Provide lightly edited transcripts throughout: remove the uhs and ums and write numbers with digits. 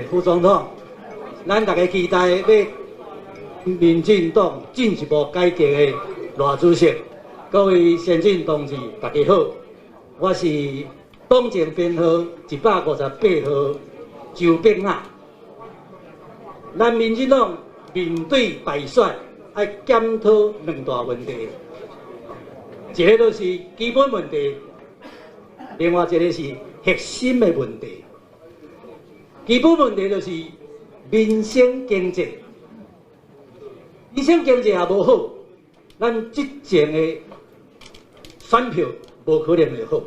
副總統，咱大家期待欲民進黨進一步改革的賴主席，各位先進同志，大家好，我是黨證編號158號周碧雅。咱民進黨面對敗選，愛檢討兩大問題，一个就是基本問題，另外一个是核心的問題。基本問題就是民生經濟，民生經濟也無好，咱執政的選票無可能會好。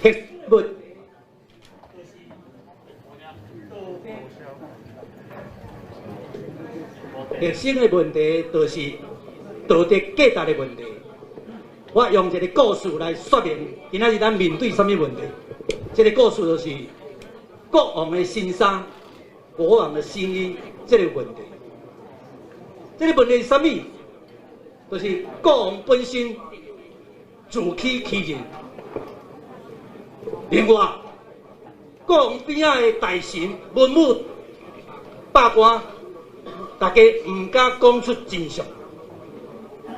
核問核心的問題就是道德價值的問題。我用一个故事來說明，今仔日咱面對啥物問題。這个故事就是國王的新衫、國王的新衣這个問題。這个問題是啥物？就是國王本身自欺欺人。另外，國王邊仔的大臣文武百官，大家毋敢講出真相，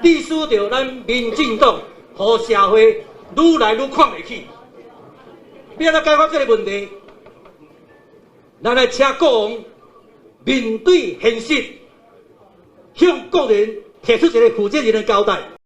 致使著咱民進黨予社會愈來愈看袂起。欲按怎解決這个問題？咱來請國王面對現實，向國人提出一个負責任的交代。